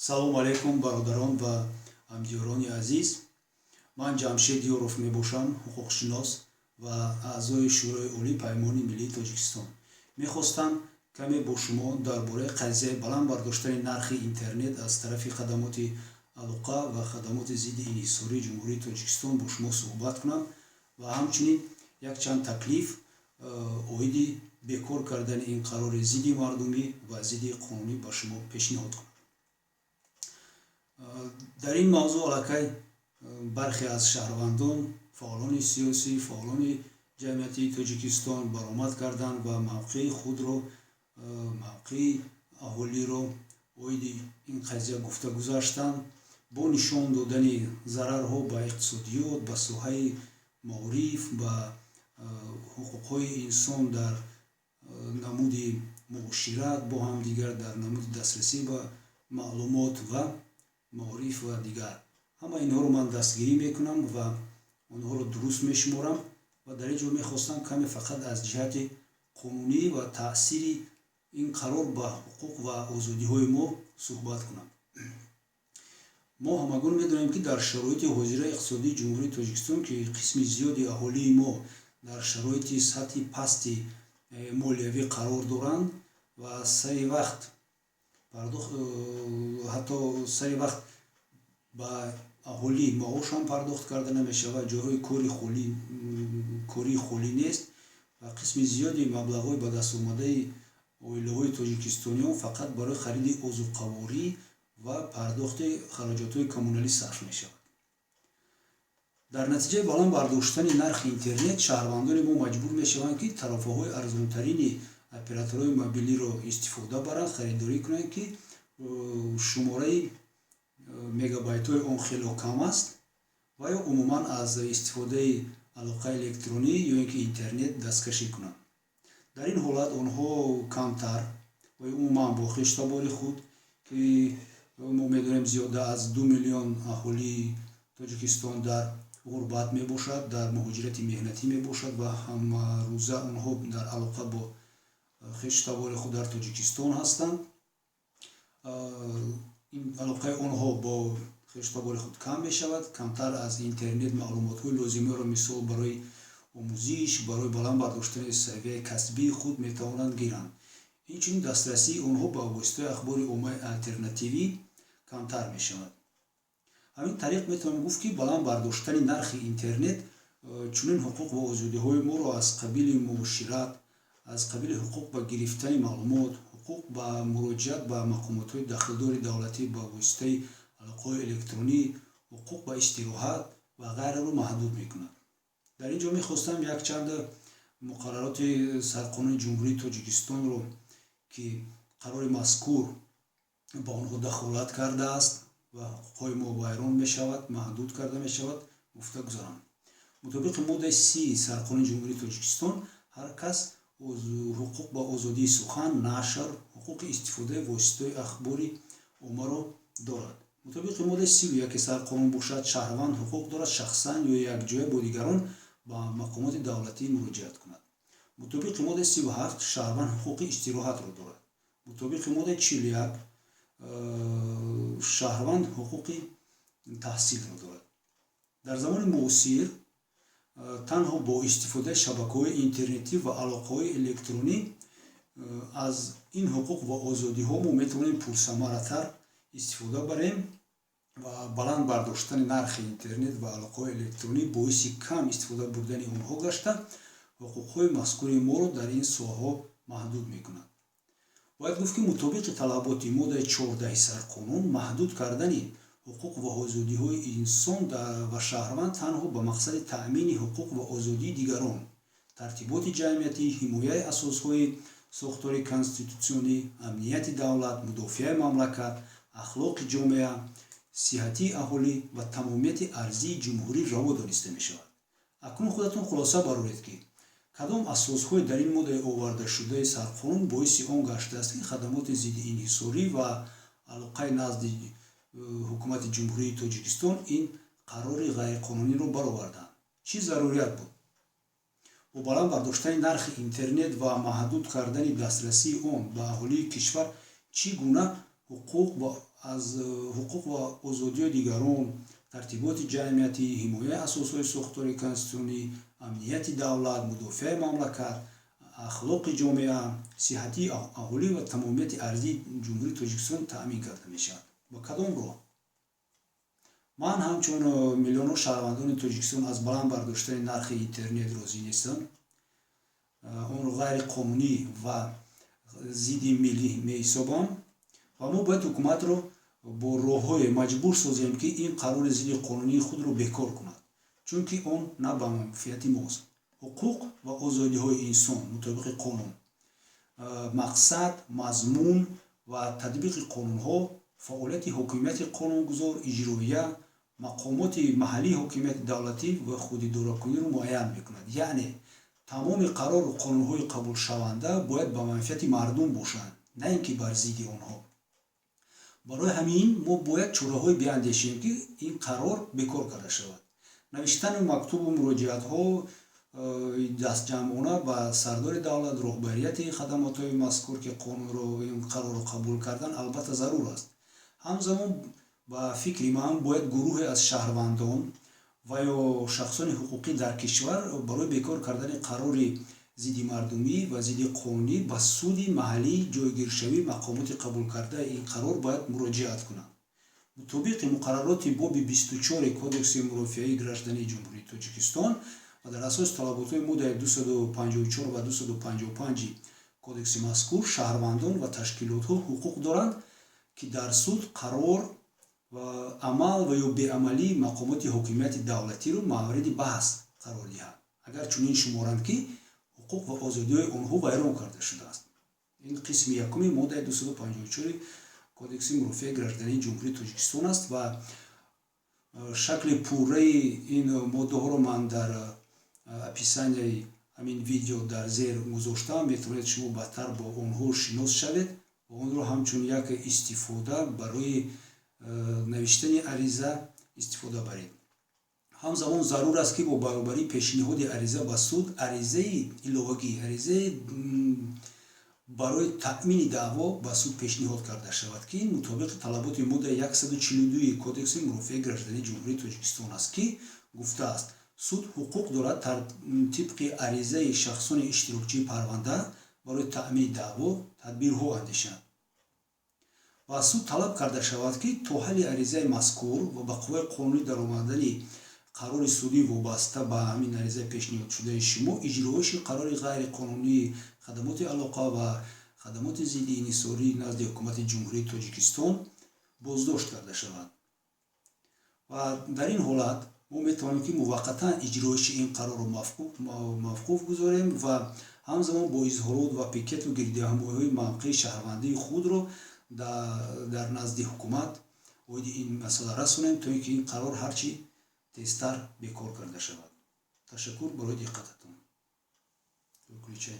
Салому алайкум, бародарон ва ҳамдиёрони азиз. Ман Ҷамшед Ёров мебошам, ҳуқуқшинос ва аъзои Шӯрои Олии Паймони Миллии Тоҷикистон. Мехостам каме бо шумо дар бораи қазияи баланд бардоштани нархи интернет аз тарафи хадамоти алоқа ва хадамоти зидди инҳисории Ҷумҳурии Тоҷикистон бо шумо суҳбат кунам ва ҳамчунин якчанд таклиф оиди бекор кардани ин қарори зидди мардумӣ ва зидди қонунӣ ба шумо пешниҳод кунам. Дар ин мавзӯъ аллакай бархе аз шаҳрвандон, фаъолони сиёсӣ, фаъолони ҷамъиятии Тоҷикистон баромад карданд ва мавқеи худро, мавқеи аҳолиро оиди ин қазия гуфта гузаштанд, бо нишон додани зарарҳо ба иқтисодиёт, ба соҳаи маориф, ба ҳуқуқҳои инсон дар намуди муошират бо ҳамдигар, дар намуди дастрасӣ ба маълумот ва маориф ва дигар. Ҳама инҳоро ман дастгирӣ мекунам ва онҳоро дуруст мешуморам ва дар ин ҷо мехостам каме фақат аз ҷиҳати қонунӣ ва таъсири ин қарор ба ҳуқуқ ва озодиҳои мо суҳбат кунам. Мо ҳамагон медонем, ки дар шароити ҳозираи иқтисодии Ҷумҳурии Тоҷикистон, ки қисми зиёди аҳолии мо дар шароити сатҳи пасти молиявӣ қарор доранд ва сари вақт пардохт, ҳатто сари вақт ба аҳолӣ маош ҳам пардохт карда намешавад, ҷойҳои кории холӣ нест ва қисми зиёди маблағҳои ба даст омадаи оилаҳои тоҷикистониён фақат барои хариди озуқаворӣ ва пардохти хароҷотҳои коммуналӣ сарф мешавад. Дар натиҷаи баланд бардоштани нархи интернет шаҳрвандони мо маҷбур мешаванд, ки тарофаҳои арзонтарини операторҳои мобилиро истифода баранд, харидорӣ кунанд, ки шумораи мегабайтҳои он хело кам аст, ва ё умуман аз истифодаи алоқаи электронӣ ё ин ки интернет дасткашӣ кунанд. Дар ин ҳолат онҳо камтар ва ё умуман бо хештабори худ, ки мо медонем, зиёда аз 2 миллион аҳолии Тоҷикистон дар ғурбат мебошад, дар муҳоҷирати меҳнатӣ мебошад ва ҳамарӯза онҳо дар алоқа бо хештабори худ дар Тоҷикистон ҳастанд, ин алоқаи онҳо бо хештабори худ кам мешавад, камтар аз интернет маълумотҳои лозимаро, мисол, барои омӯзиш, барои баланд бардоштани савияи касбии худ метавонанд гиранд. Инчунин дастрасии онҳо ба воситаи ахбори оммаи алтернативӣ камтар мешавад. Ҳамин тариқ, метавонем гуфт, ки баланд бардоштани нархи интернет чунин ҳуқуқ ва озодиҳои моро аз қабили муошират, аз қабили ҳуқуқ ба гирифтани маълумот, ҳуқуқ ба муроҷиат ба мақомотҳои дахлдори давлатӣ ба воситаи алоқаҳои электронӣ, ҳуқуқ ба истироҳат ва ғайраро маҳдуд мекунад. Дар ин ҷо мехостам якчанд муқаррароти Сарқонуни Ҷумҳурии Тоҷикистонро, ки қарори мазкур ба онҳо дахолат кардааст ва ҳуқуқҳои мо вайрон мешавад, маҳдуд карда мешавад, гуфта гузарам. Мутобиқи моддаи 30 Сарқонуни Ҷумҳурии Тоҷикистон, ҳар кас ҳуқуқ ба озодии сухан, нашр, ҳуқуқи истифодаи воситаҳои ахбори оммаро дорад. Мутобиқи моддаи 31 Сарқонун бошад, шаҳрванд ҳуқуқ дорад шахсан ё якҷоя бо дигарон ба мақомоти давлатӣ муроҷиат кунад. Мутобиқи моддаи 37 шаҳрванд ҳуқуқи истироҳатро дорад. Мутобиқи моддаи 41 шаҳрванд ҳуқуқи таҳсилро дорад. Дар замони муосир танҳо бо истифодаи шабакаҳои интернетӣ ва алоқаҳои электронӣ аз ин ҳуқуқ ва озодиҳо мо метавонем пурсамаратар истифода барем ва баланд бардоштани нархи интернет ва алоқаҳои электронӣ боиси кам истифода бурдани онҳо гашта, ҳуқуқҳои мазкури моро дар ин соҳаҳо маҳдуд мекунад. Бояд гуфт, ки мутобиқи талаботи моддаи 14-и Сарқонун, маҳдуд кардани ҳуқуқ ва озодиҳои инсон ва шаҳрванд танҳо ба мақсади таъмини ҳуқуқ ва озодии дигарон, тартиботи ҷамъиятӣ, ҳимояи асосҳои сохтори конститутсионӣ, амнияти давлат, мудофиаи мамлакат, ахлоқи ҷомеа, сиҳатии аҳолӣ ва тамомияти арзии ҷумҳурӣ раво дониста мешавад. Акнун худатон хулоса бароред, ки кадом асосҳои дар ин моддаи овардашудаи Сарқонун боиси он гаштааст, ки хадамоти зидди инҳисорӣ ва алоқаи назди ҳукумати Ҷумҳурии Тоҷикистон ин қарори ғайриқонуниро бароварданд. Чӣ зарурият буд бо баланд бардоштани нархи интернет ва маҳдуд кардани дастрасии он ба аҳолии кишвар? Чӣ гуна Ҳуқуқ ва аз ҳуқуқ ва озодиҳои дигарон, тартиботи ҷамъиятӣ, ҳимояи асосҳои сохтори конститутсионӣ, амнияти давлат, мудофиаи мамлакат, ахлоқи ҷомеа, сиҳатии аҳолӣ ва тамомияти арзии Ҷумҳурии Тоҷикистон таъмин карда мешавад. Ба кадом роҳ? Ман ҳамчун миллионҳо шаҳрвандони Тоҷикистон аз баланд бардоштани нархи интернет розӣ нестам, онро ғайриқонунӣ ва зидди миллӣ меҳисобам ва мо бояд ҳукуматро бо роҳҳое маҷбур созем, ки ин қарори зидди қонунии худро бекор кунад, чунки он на ба манфиати мост. Ҳуқуқ ва озодиҳои инсон мутобиқи қонун, мақсад, мазмун ва татбиқи қонунҳо, фаъолияти ҳокимияти қонунгузор, иҷроия, мақомоти маҳаллии ҳокимияти давлатӣ ва худидоракуниро муайян мекунад. Яъне тамоми қарору қонунҳои қабулшаванда бояд ба манфиати мардум бошанд, на ин ки бар зидди онҳо. Барои ҳамин мо бояд чораҳое биандешем, ки ин қарор бекор карда шавад. Навиштани мактубу муроҷиатҳо дастҷамъона ба сардори давлат, роҳбарияти хадамотҳои мазкур, ки қонунро, ин қарорро қабул кардан, албатта зарур аст. Ҳамзамон, ба фикри ман, бояд гурӯҳе аз шаҳрвандон ва ё шахсони ҳуқуқӣ дар кишвар барои бекор кардани қарори зидди мардумӣ ва зидди қонунӣ ба суди маҳаллии ҷойгиршавии мақомоти қабулкардаи ин қарор бояд муроҷиат кунанд. Мутобиқи муқаррароти боби 24-и Кодекси мурофиаи граждании Ҷумҳурии Тоҷикистон ва дар асоси талаботҳои моддаи 254 ва 255 кодекси мазкур, шаҳрвандон ва ташкилотҳо ҳуқуқ доранд, ки дар суд қарор ва амал ва ё беамалии мақомоти ҳокимияти давлатиро мавриди баҳс қарор диҳанд, агар чунин шуморанд, ки ҳуқуқ ва озодиҳои онҳо вайрон карда шудааст. Ин қисми якуми моддаи 254 Кодекси мурофиаи граждании Ҷумҳурии Тоҷикистон аст ва шакли пурраи ин моддаҳоро ман дар описанияи ҳамин видео дар зер гузоштам. Метавонед шумо баъдтар бо онҳо шинос шавед ва онро ҳамчун як истифода барои навиштани ариза истифода баред. Ҳамзамон зарур аст, ки бо баробарии пешниҳоди ариза ба суд аризаи иловагӣ, аризаи барои таъмини даъво ба суд пешниҳод карда шавад, ки ин мутобиқи талаботи моддаи 142 Кодекси мурофиаи граждании Ҷумҳурии Тоҷикистон аст, ки гуфтааст: суд ҳуқуқ дорад тибқи аризаи шахсони иштирокчии парванда барои таъмини даъво тадбирҳо андешад ва аз суд талаб карда шавад, ки то ҳалли аризаи мазкур ва ба қувваи қонунӣ даромадани қарори судӣ вобаста ба ҳамин аризаи пешниҳодшудаи шумо, иҷроиши қарори ғайриқонунии хадамоти алоқа ва хадамоти зидди инҳисорӣ назди Ҳукумати Ҷумҳурии Тоҷикистон боздошт карда шавад. Ва дар ин ҳолат мо метавонем, ки муваққатан иҷроиши ин қарорро мавқуф гузорем ва ҳамзамон бо изҳорот ва пикету гирдиҳамоиҳои мавқеи шаҳрвандии худро дар назди ҳукумат оиди ин масъала расонем, то ин ки ин қарор ҳарчи тезтар бекор карда шавад. Ташаккур барои диққататон. Выключай.